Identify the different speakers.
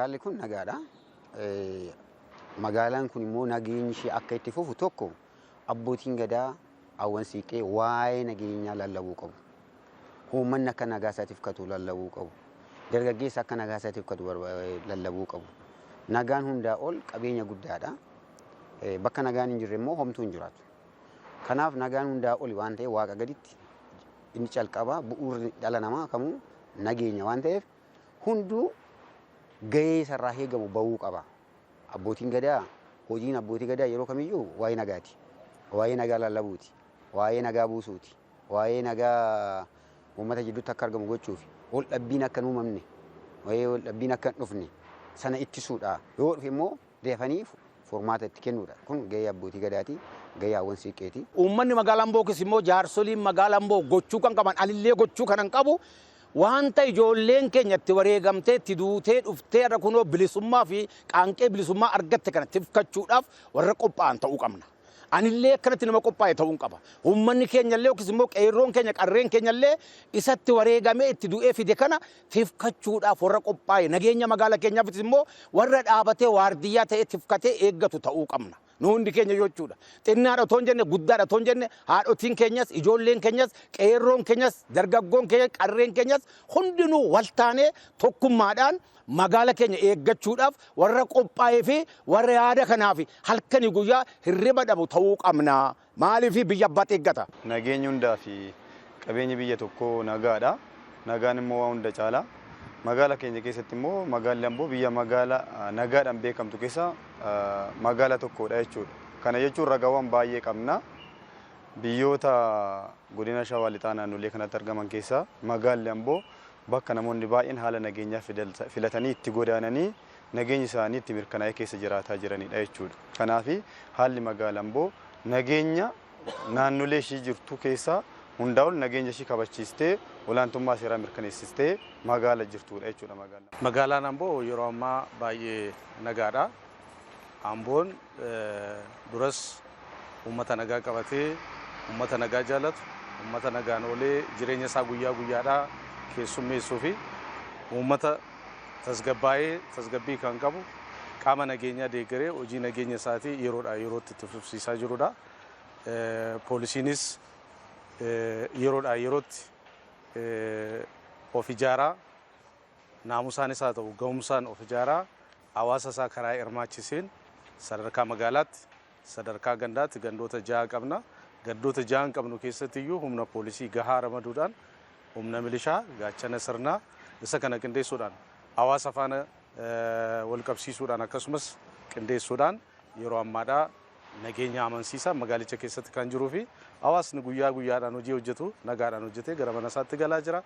Speaker 1: Magaalli kun nagaadha. Magaalaan kun immoo nageenyi ishee akka itti fufu tokko abbootiin gadaa hawwan siiqqee waa'ee nageenyaa lallabuu qabu. Uummanni akka nagaa isaatiif katu lallabuu qabu. Dargaggeessa akka nagaa isaatiif katu lallabuu qabu. Nagaan hundaa ol qabeenya guddaadha. Bakka nagaan hin jirre immoo homtuu hin jiraatu. Kanaaf nagaan hundaa oli waan ta'eef waaqa gaditti inni calqabaa bu'uurri dhala namaa kamuu nageenya waan ta'eef hunduu gahee isarraa eegamu bahuu qaba. Abbootiin gadaa hojiin abbootii gadaa yeroo kamiyyuu waa'ee nagaati. Waa'ee nagaa lallabuuti. Waa'ee nagaa buusuuti. Waa'ee nagaa uummata jidduutti akka argamu gochuufi wal dhabbiin akka hin uumamne waa'ee wal dhabbiin akka hin dhufne sana ittisuudha. Yoo dhufe immoo dafanii furmaata itti kennuudha. Kun gahee abbootii gadaati. Gahee hawwan siiqqeeti.
Speaker 2: Uummanni magaalaa Amboo yookiis immoo jaarsoliin magaalaa Amboo gochuu kan qaban anillee gochuu kanan qabu wanta ijoolleen keenya itti wareegamtee itti duutee dhuftee har'a kunoo bilisummaa fi qaanqee bilisummaa argatte kana tifkachuudhaaf warra qophaa'an ta'uu qabna. Anillee akkanatti nama qophaa'e ta'uu qaba. Uummanni keenya illee yookiis immoo qeerroon keenya qarreen keenya illee isatti wareegamee itti du'ee fide kana tifkachuudhaaf warra qophaa'e nageenya magaala keenyaafis immoo warra dhaabatee waardiyyaa ta'ee tifkatee eeggatu ta'uu qabna. Nu hundi keenya jechuudha. Xinnaadha otoo hin jenne guddaadha otoo hin jenne haadhotiin keenyas ijoolleen keenyas qeerroon keenyas dargaggoon keenya qarreen keenyas hundinuu wal taanee tokkummaadhaan magaala keenya eeggachuudhaaf warra qophaa'ee fi warra yaada kanaaf halkanii guyyaa hirriba dhabu ta'uu qabna. Maaliif biyya abbaatti eeggata?
Speaker 3: Nageenyi hundaa fi qabeenyi biyya tokkoo nagaadha. Nagaan immoo waa hunda caala. Magaala keenya keessatti immoo magaalli Amboo biyya magaala nagaadhaan beekamtu keessa magaala tokkodha jechuudha. Kana jechuun ragaawwan baay'ee qabna. Biyyoota godina Shawaa Lixaa naannolee kanatti argaman keessaa magaalli Amboo bakka namoonni baay'een haala nageenyaa filatanii itti godaananii nageenyi isaanii itti mirkanaa'ee keessa jiraataa jiranidha jechuudha. Kanaaf haalli magaala Amboo nageenya naannolee ishii jirtu keessaa hundaa ol nageenya ishii kabachiistee olaantummaa seeraa mirkaneessistee magaala jirtudha jechuudha magaalaan.
Speaker 4: Magaalaan Amboo yeroo ammaa baay'ee nagaadha. Amboon duras uummata nagaa qabatee uummata nagaa jaalatu uummata nagaan oolee jireenya isaa guyyaa guyyaadhaa keessummeessuu fi uummata tasgabbaa'ee tasgabbii kan qabu qaama nageenyaa deeggaree hojii nageenya isaatii yeroodhaa yerootti itti fufsiisaa jirudha. Poolisiinis yeroodhaa yerootti of ijaaraa naamusaanis haa ta'u ga'umsaan of ijaaraa hawaasa isaa karaa hirmaachiseen sadarkaa magaalaatti sadarkaa gandaatti gandoota ja'a qabna. Gandoota ja'an qabnu keessatti iyyuu humna poolisii gahaa ramaduudhaan humna milishaa gaachana sirnaa isa kana qindeessuudhaan hawaasa faana wal qabsiisuudhaan akkasumas qindeessuudhaan yeroo ammaadhaa nageenya amansiisaa magaalicha keessatti kan jiruu fi hawaasni guyyaa guyyaadhaan hojii hojjetu nagaadhaan hojjetee gara mana isaatti galaa jira.